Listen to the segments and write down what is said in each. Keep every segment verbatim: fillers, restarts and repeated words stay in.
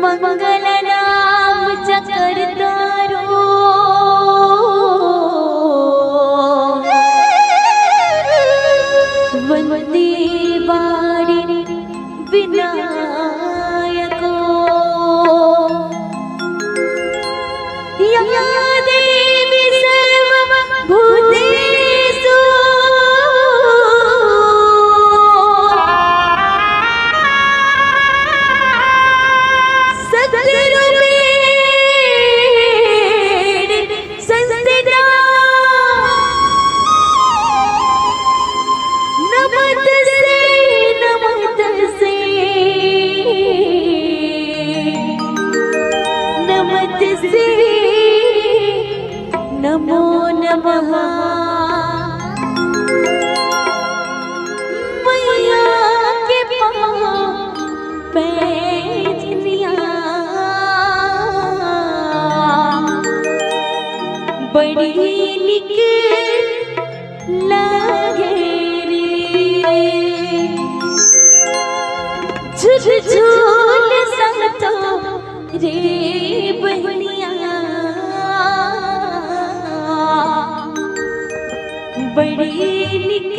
मंगल नाम चक्रधारो, वंदे वाणी विनायको। या देवी सर्वभूतेषु सर्वरूपेण संस्थिता। नमस्तस्यै, नमस्तस्यै, नमस्तस्यै, नमो नमः। मैया के पाँव पैजनिया बड़ी निक लागे रे। झुलझुल संतो रे बहनिया बड़ी निक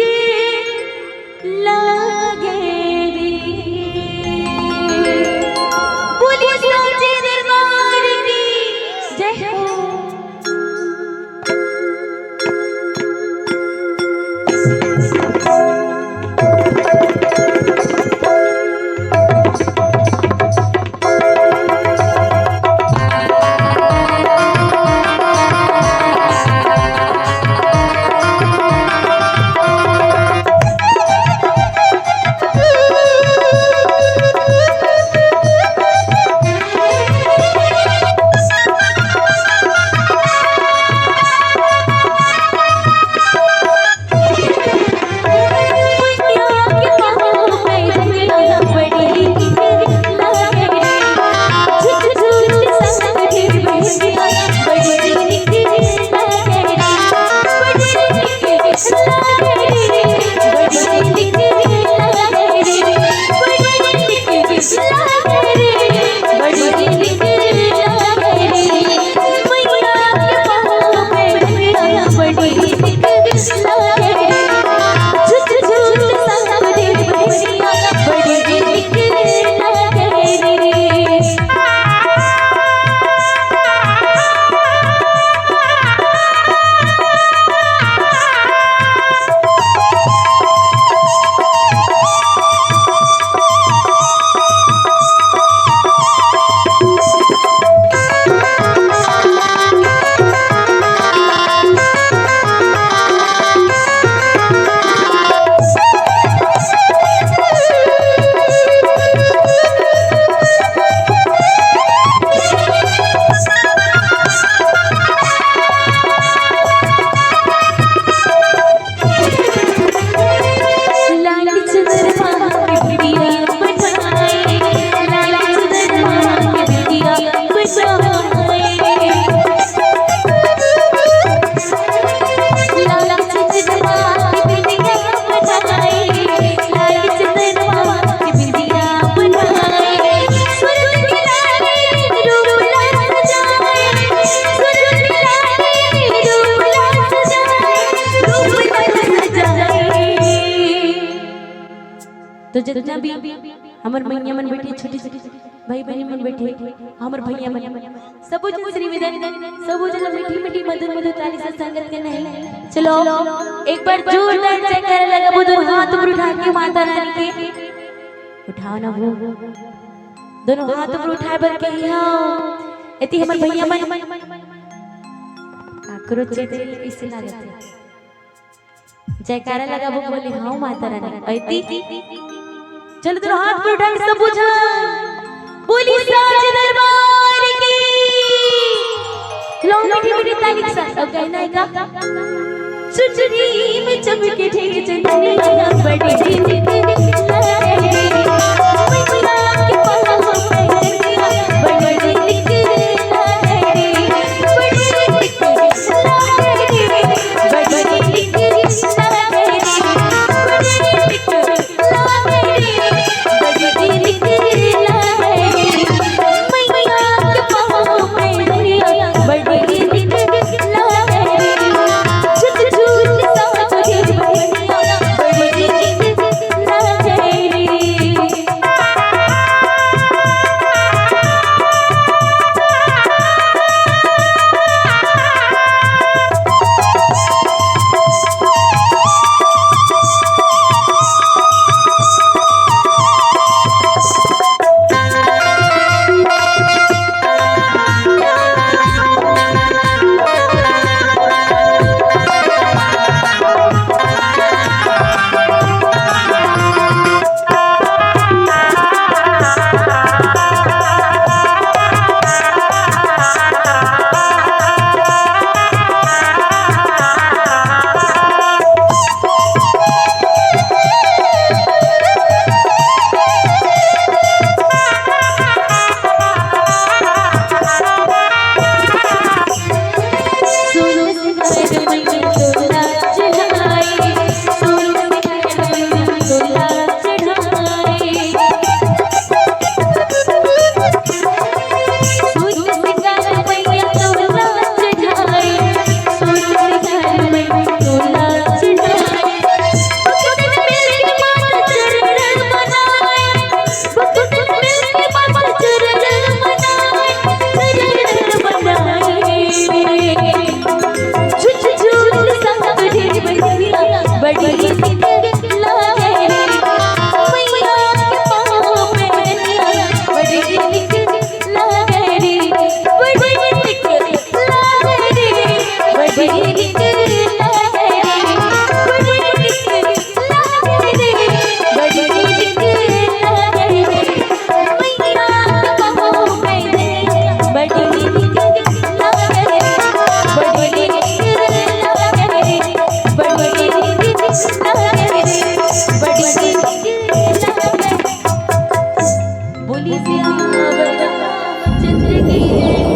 लागे रे। बोलिए साचे दरबार की जय हो। तो जितना भी हमर मैया मन बैठे, छोटे छोटे भाई बहन मन बैठे, हमर भैया मन, सबो जन से निवेदन, सबो जन मीठी मीठी मधुर मधुर ताली से स्वागत करना है। चलो, एक बार जोरदार जयकारा लगाबो, दोनों हाथ ऊपर उठा के माता रानी के। उठाओ ना वो, दोनों हाथ ऊपर उठाए बर कही हो। एती हमर भैया मन, काकरो चेत नहीं, कैसे लागत है? जयकारा लगाबो, बोले, "हाँ माता रानी।" अइती, चलो, दोनों हाथ पर उठा के सब बुझा, बोली साचे दरबार की। लो, मीठी मीठी ताली के साथ। अब कहना है का? चुचरी में चमके ढेर चंदनिया, बड़ी निक लागे। बोलिए सियावर रामचंद्र की जय।